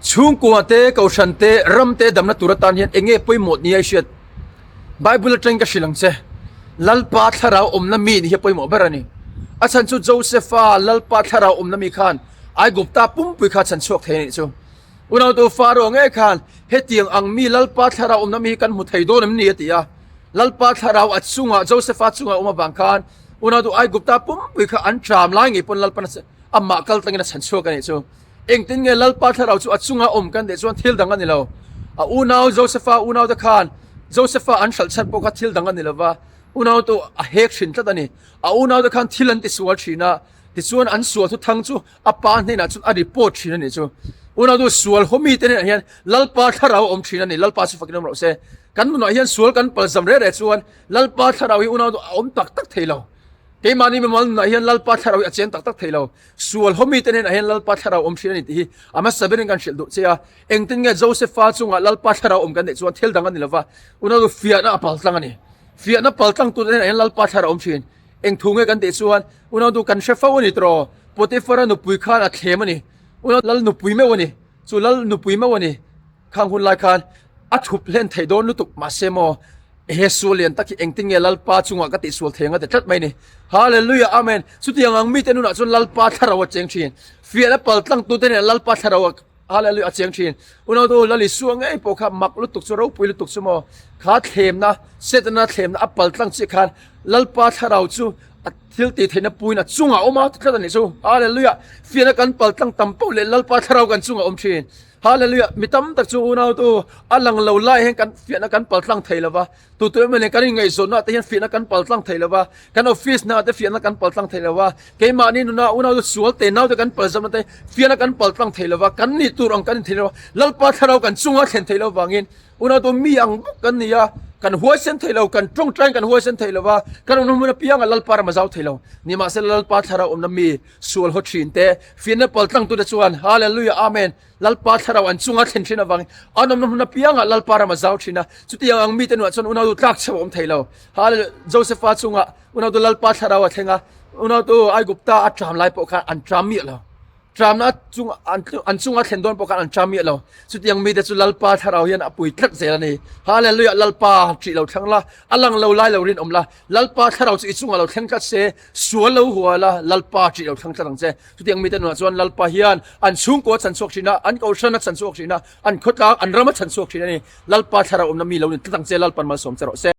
Chhungkua te, Kohhran te, ram te damna tur atan hian eng nge pawimawh nia i hriat? Bible atangin ka hrilh ang che. Lalpa thlarau awmna mi nih hi a pawimawh ber a ni. A chhan chu Josepha Lalpa thlarau awmna mi khan Aigupta pumpui kha a chhan chhuak thei a nih chu. Unautu Pharaoh ngei khan hetiang ang mi Lalpa thlarau awmna mi hi kan hmu thei dawn em ni a ti a. Lalpa thlarau a chungah Josepha chungah a awm avang khan unautu Aigupta pumpui kha an ṭam lai ngei pawn Lalpan amah kal tlangin a chhan chhuak a nih chu. Engtin nge Lalpa thlarau chu a chunga awm kan tih chuan thil dang a ni lo. A unau Josepha unaute khan Josepha an hralh chhan pawh kha thil dang a ni lo va, unaute a hek thin tlat a ni. A unaute khan thil an tisual thin a, tichuan an sual thu thang chu a pa hnenah chuan a report thin a nih chu. Unautu sual haw mite hnenah hian Lalpa thlarau a awm thin a ni, Lalpa chu fakin awm rawh se. Kan nunah hian sual kan palzam reh reh chuan Lalpa thlarau hi unautu a awm tak tak thei lo. Keimahni mimal nunah hian Lalpa thlarau hi a cheng tak tak thei lo. Sual haw mite hnenah hian Lalpa thlarau awm thin a ni tih hi a hmasa berin kan hrilh duh che a. Engtin nge Josepha chungah Lalpa thlarau awm kan neih chuan thil dang a ni lo va, unau fiahna a paltlang a ni. Fiahna paltlang tute hnenah hian Lalpa thlarau awm thin. Eng thu nge kan tih chuan unau du kan hre fo a ni tawh. Potiphara nupui khan a thlem a ni. Unau lal nupui meuh a ni. Chu lal nupui meuh a ni. Khang hun lai khan a thup hlen theih dawn lutuk mahse maw he sual lian tak hi engtin nge Lalpa chungah ka tihsual thei ang a ti tlat mai ni. Hallelujah Amen. Chutiang ang mite nunah chuan Lalpa thlarau a cheng thin. Fiahna paltlang tute nen Lalpa thlarau a Hallelujah a cheng thin. Unautu Lal Isua ngei pawh kha mak lutuk chu ropui lutuk chu maw kha thlemna Setana thlemna a paltlang chiah khan Lalpa thlarau chu a thil tih theihna puiin a chungah a awm a ti tlat a nih chu. Hallelujah. Fiahna kan paltlang tam poh leh Lalpa thlarau kan chungah a awm thin. Hallelujah! Mi tam tak chu unautu a lang lo lai hian kan fiahna kan paltlang thei lo va, tu tu emaw nen kan inngaihzawnna te hian fiahna kan paltlang thei lo va, kan office hna te fiahna kan paltlang thei lo va, keimahni nuna unautu sual te nau te kan palzamna te fiahna kan paltlang thei lo va, kan nih tur ang kan inthei lo va, Lalpa thlarau kan chunga thlen thei lo vangin unautu mi ang bawk kan ni a, kan huaisen thei lo, kan tawngtain kan huaisen thei lo va, kan awmna hmun apiangah Lalpa ram a zau thei lo. Nimahsela Lalpa thlarau awmna mi Sual haw thin te, fiahna paltlang tute chuan Hallelujah Amen, Lalpa thlarau an chunga thlen thin avangin an awmna hmun apiangah Lalpa ram a zau thin a, chutiang ang mite nuah chuan unautu tlak cheu a awm thei lo. Hallelujah Josepha chungah unautu Lalpa thlarau a thleng a, unautu Aigupta a tram lai pawh khan an tram miah lo. Tramna chung an chunga thlen dawn pawh khan an tram miah lo. Chutiang mite chu Lalpa thlarau hian a pui tlat zel a ni. Hallelujah Lalpa ṭih lo thlang la, a lang lo lai lo rinawm la, Lalpa thlarau chu i chungah lo thleng tlat se, Sual lo hua la, Lalpa ṭih lo thlang tlat ang che. Chutiang mite nunah chuan Lalpa hian an chhungkua a chhan chhuak ṭhin a, an kohhran a chhan chhuak ṭhin a, an khawtlang, an ram a chhan chhuak ṭhin a ni. Lalpa thlarau awmna mi lo ni tlat ang che, Lalpan malsawm che rawh se.